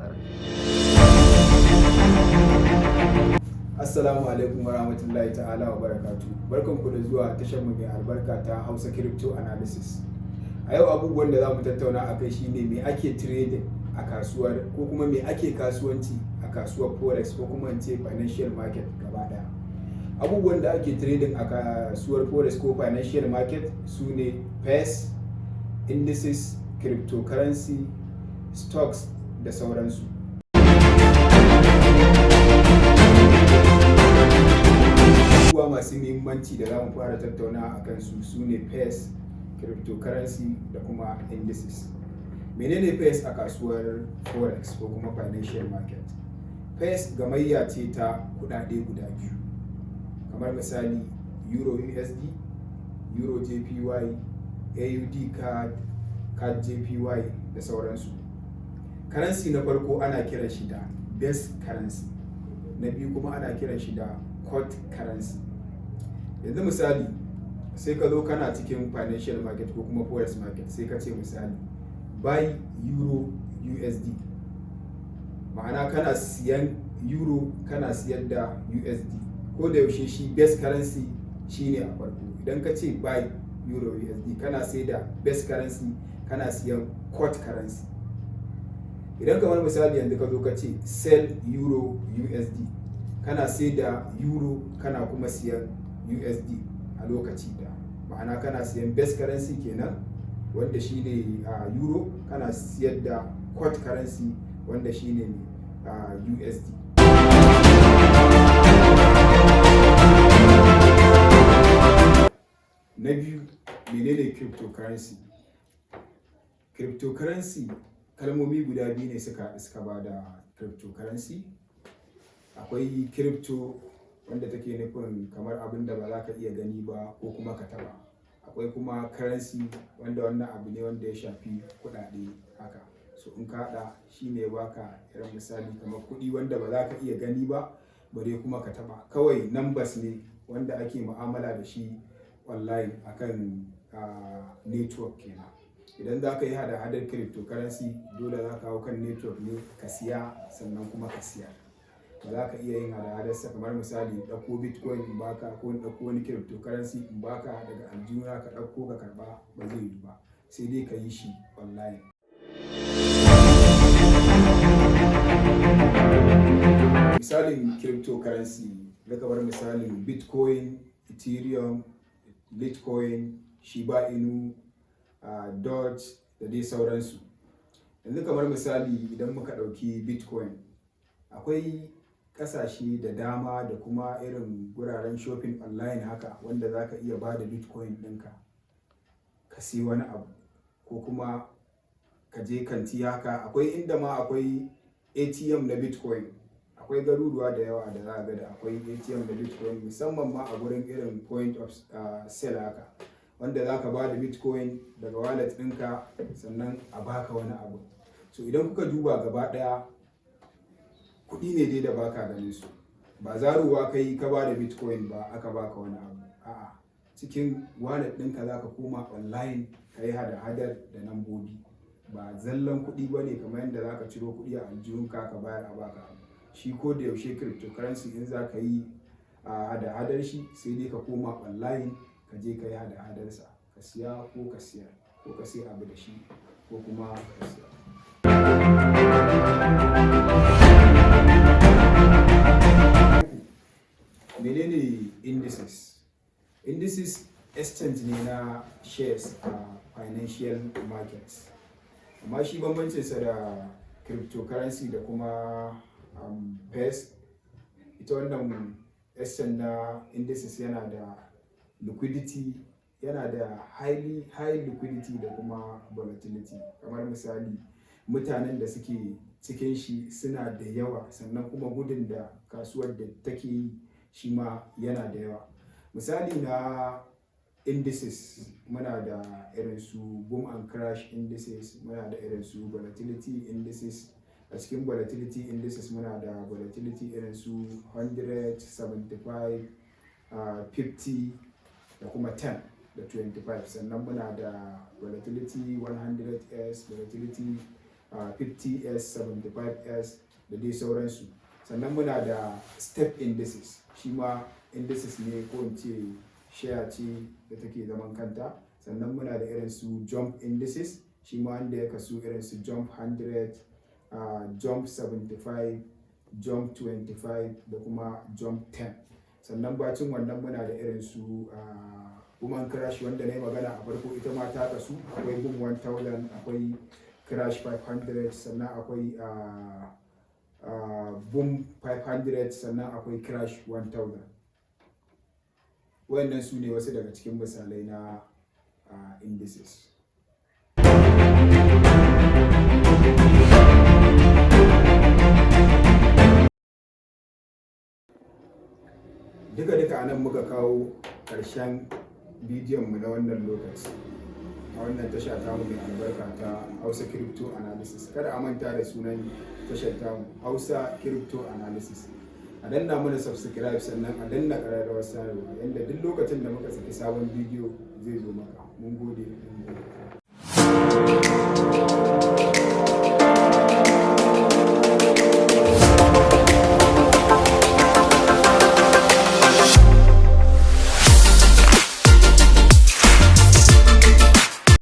Tare. Assalamu alaikum warahmatullahi ta'ala wa barakatu. Barkanku da zuwa tashar mu mai albarka ta Hausa Crypto Analysis. A yau abubuwan da za mu tattauna a kai shine me ake trading a kasuwar, ko kuma me ake kasuwanci a kasuwar forex, ko kuma in ce financial market gaba daya. Abubuwan da ake trading a kasuwar forex ko financial market su ne pairs, indices, cryptocurrency, stocks da sauransu. Abubuwa masu muhimmanci da za mu fara tattauna a kansu su ne pairs, cryptocurrency da kuma indices. Menene pairs a kasuwar forex ko kuma financial market? Pairs gamayya ce ta kudade guda biyu, kamar misali euro USD, euro JPY, AUD CAD, CAD JPY da sauransu. Currency na farko ana kiran shi da base currency, na biyu kuma ana kiran shi da quote currency. Yanzu misali, sai ka zo kana cikin financial market ko kuma forex market, sai ka ce misali buy euro USD, ma'ana kana siyan euro kana siyar da USD. Ko da yaushe shi base currency shine a farko. Idan ka ce buy euro USD, kana sai da base currency, kana siyan quote currency. Idan kamar misali yanzu ka zo ka ce sell euro USD, kana sai da euro kana kuma siyan USD a lokaci da, ma'ana kana siyan base currency kenan, wanda shine a euro, kana siyar da quote currency, wanda shine a USD. Na biyu, menene cryptocurrency? Cryptocurrency kalmomi guda biyu ne suka ba da cryptocurrency. Akwai crypto, wanda take nufin kamar abin da ba za ka iya gani ba ko kuma ka taba. Akwai kuma currency, wanda wannan abu ne wanda ya shafi kuɗaɗe haka. So in ka haɗa shi ne baka irin misali kamar kuɗi wanda ba za ka iya gani ba bare kuma ka taba, kawai numbers ne wanda ake mu'amala da shi online akan network kenan. Idan za ka yi hada-hadar cryptocurrency, dole za ka hau kan network ne ka siya sannan kuma ka siyar. Ba za ka iya yin hada-hadarsa kamar misali ɗauko bitcoin in baka, ko in ɗauko wani cryptocurrency in baka daga aljihuna, ka ɗauko ka karɓa, ba zai yiwu ba, sai dai ka yi shi online. Misalin cryptocurrency na kamar misalin bitcoin, ethereum, litecoin, Shiba Inu, Doge da dai sauransu. Yanzu kamar misali idan muka ɗauki bitcoin, akwai ƙasashe da dama da kuma irin guraren shopping online haka wanda za ka iya ba da bitcoin ɗinka ka siyi wani abu, ko kuma ka je kanti haka. Akwai inda ma akwai ATM na bitcoin. Akwai garuruwa da yawa da za ga da akwai ATM na bitcoin, musamman ma a gurin irin point of sale haka, wanda za ka ba da bitcoin daga wallet ɗinka sannan a baka wani abu. So idan kuka duba gaba ɗaya, kuɗi ne dai da baka ganin su. Ba zaruwa kai ka ba da bitcoin ba aka baka wani abu, a'a, cikin wallet ɗinka za ka koma online ka yi hada-hadar da nambobi. Ba zallan kuɗi ba ne kamar yadda za ka ciro kuɗi a aljihunka ka bayar a baka abu. Shi ko da yaushe cryptocurrency, in za ka yi hada-hadar shi, sai dai ka koma online ka je ka yi hada-hadarsa, ka siya ko ka siyar, ko ka siya abu da shi ko kuma ka siya. Menene indices? Indices exchange ne na shares a financial markets, amma shi bambancinsa da cryptocurrency da kuma pairs, ita wannan exchange na indices yana da liquidity, yana da highly high liquidity da kuma volatility. Kamar misali, mutanen da suke cikin shi suna da yawa, sannan kuma gudun da kasuwar da take yi shi ma yana da yawa. Misali na indices, muna da irin su boom and crash indices, muna da irin su volatility indices. A cikin volatility indices muna da volatility irin su 100, 75, 50 da kuma 10 da 25. Sannan muna da volatility 100S, volatility 50s, 75s da dai sauransu. Sannan muna da step indices, shi ma indices ne ko in ce share ce da take zaman kanta. Sannan muna da irin su jump indices, shi ma wanda ya kasu irin su jump 100, jump 75, jump 25 da kuma jump 10. Sannan bacin wannan muna da irin su woman crash, wanda na yi magana a farko, ita ma ta kasu, akwai boom 1000, akwai crash 500, sannan akwai boom 500, sannan akwai crash 1000. Wayannan su ne wasu daga cikin misalai na indices. Duka-duka anan muka kawo ƙarshen bidiyon mu na wannan lokaci a wannan tasha tamu mai albarka ta Hausa Crypto Analysis. Kada a manta da sunan tashar tamu, Hausa Crypto Analysis. A danna mana subscribe, sannan a danna ƙararrawar sanarwa, yadda duk lokacin da muka saki sabon bidiyo zai zo maka. Mun gode, mun gode.